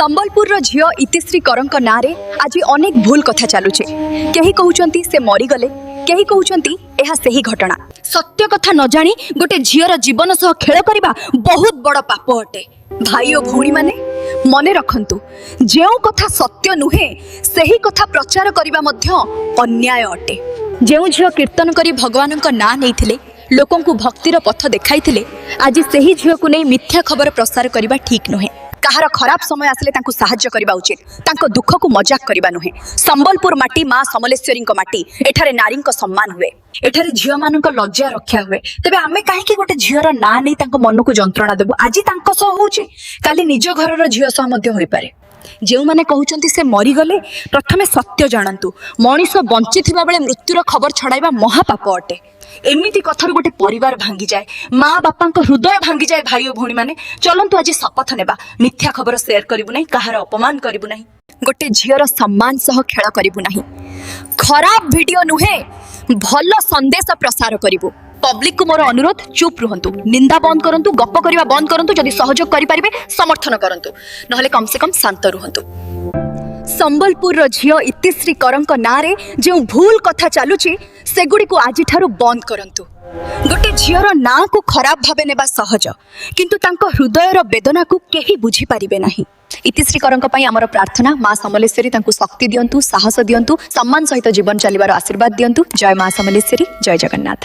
ସମ୍ବଲପୁରର ଝିଅ ଇତିଶ୍ରୀ କରଙ୍କ ନାଁରେ ଆଜି ଅନେକ ଭୁଲ କଥା ଚାଲୁଛି। କେହି କହୁଛନ୍ତି ସେ ମରିଗଲେ, କେହି କହୁଛନ୍ତି ଏହା ସେହି ଘଟଣା। ସତ୍ୟ କଥା ନ ଜାଣି ଗୋଟେ ଝିଅର ଜୀବନ ସହ ଖେଳ କରିବା ବହୁତ ବଡ଼ ପାପ ଅଟେ। ଭାଇ ଓ ଭଉଣୀମାନେ, ମନେ ରଖନ୍ତୁ, ଯେଉଁ କଥା ସତ୍ୟ ନୁହେଁ, ସେହି କଥା ପ୍ରଚାର କରିବା ମଧ୍ୟ ଅନ୍ୟାୟ ଅଟେ। ଯେଉଁ ଝିଅ କୀର୍ତ୍ତନ କରି ଭଗବାନଙ୍କ ନାଁ ନେଇଥିଲେ, ଲୋକଙ୍କୁ ଭକ୍ତିର ପଥ ଦେଖାଇଥିଲେ, ଆଜି ସେହି ଝିଅକୁ ନେଇ ମିଥ୍ୟା ଖବର ପ୍ରସାର କରିବା ଠିକ୍ ନୁହେଁ। କାହାର ଖରାପ ସମୟ ଆସିଲେ ତାଙ୍କୁ ସାହାଯ୍ୟ କରିବା ଉଚିତ, ତାଙ୍କ ଦୁଃଖକୁ ମଜାକ କରିବା ନୁହେଁ। ସମ୍ବଲପୁର ମାଟି ମା ସମଲେଶ୍ୱରୀଙ୍କ ମାଟି। ଏଠାରେ ନାରୀଙ୍କ ସମ୍ମାନ ହୁଏ, ଏଠାରେ ଝିଅମାନଙ୍କ ଲଜ୍ଜା ରକ୍ଷା ହୁଏ। ତେବେ ଆମେ କାହିଁକି ଗୋଟେ ଝିଅର ନାଁ ନେଇ ତାଙ୍କ ମନକୁ ଯନ୍ତ୍ରଣା ଦେବୁ? ଆଜି ତାଙ୍କ ସହ ହଉଛି, କାଲି ନିଜ ଘରର ଝିଅ ସହ ମଧ୍ୟ ହୋଇପାରେ। ଯେଉଁମାନେ କହୁଛନ୍ତି ସେ ମରିଗଲେ, ପ୍ରଥମେ ସତ୍ୟ ଜାଣନ୍ତୁ। ମଣିଷ ବଞ୍ଚିଥିବା ବେଳେ ମୃତ୍ୟୁର ଖବର ଛଡ଼ାଇବା ମହାପାପ ଅଟେ। ଏମିତି କଥାରୁ ଗୋଟେ ପରିବାର ଭାଙ୍ଗିଯାଏ, ମା ବାପାଙ୍କ ହୃଦୟ ଭାଙ୍ଗିଯାଏ। ଭାଇ ଓ ଭଉଣୀମାନେ, ଚଲନ୍ତୁ ଆଜି ଶପଥ ନେବା, ମିଥ୍ୟା ଖବର ସେୟାର କରିବୁ ନାହିଁ, କାହାର ଅପମାନ କରିବୁ ନାହିଁ, ଗୋଟେ ଝିଅର ସମ୍ମାନ ସହ ଖେଳ କରିବୁ ନାହିଁ। ଖରାପ ଭିଡିଓ ନୁହେଁ, ଭଲ ସନ୍ଦେଶ ପ୍ରସାର କରିବୁ। ପବ୍ଲିକକୁ ମୋର ଅନୁରୋଧ, ଚୁପ୍ ରୁହନ୍ତୁ, ନିନ୍ଦା ବନ୍ଦ କରନ୍ତୁ, ଗପ କରିବା ବନ୍ଦ କରନ୍ତୁ। ଯଦି ସହଯୋଗ କରିପାରିବେ, ସମର୍ଥନ କରନ୍ତୁ, ନହେଲେ କମ୍ ସେ କମ୍ ଶାନ୍ତ ରୁହନ୍ତୁ। ସମ୍ବଲପୁରର ଝିଅ ଇତିଶ୍ରୀ କରଙ୍କ ନାଁରେ ଯେଉଁ ଭୁଲ କଥା ଚାଲୁଛି, ସେଗୁଡ଼ିକୁ ଆଜିଠାରୁ ବନ୍ଦ କରନ୍ତୁ। ଗୋଟେ ଝିଅର ନାଁକୁ ଖରାପ ଭାବେ ନେବା ସହଜ, କିନ୍ତୁ ତାଙ୍କ ହୃଦୟର ବେଦନାକୁ କେହି ବୁଝିପାରିବେ ନାହିଁ। ଇତିଶ୍ରୀ କରଙ୍କ ପାଇଁ ଆମର ପ୍ରାର୍ଥନା, ମା ସମଲେଶ୍ୱରୀ ତାଙ୍କୁ ଶକ୍ତି ଦିଅନ୍ତୁ, ସାହସ ଦିଅନ୍ତୁ, ସମ୍ମାନ ସହିତ ଜୀବନ ଚାଲିବାର ଆଶୀର୍ବାଦ ଦିଅନ୍ତୁ। ଜୟ ମା ସମଲେଶ୍ୱରୀ, ଜୟ ଜଗନ୍ନାଥ।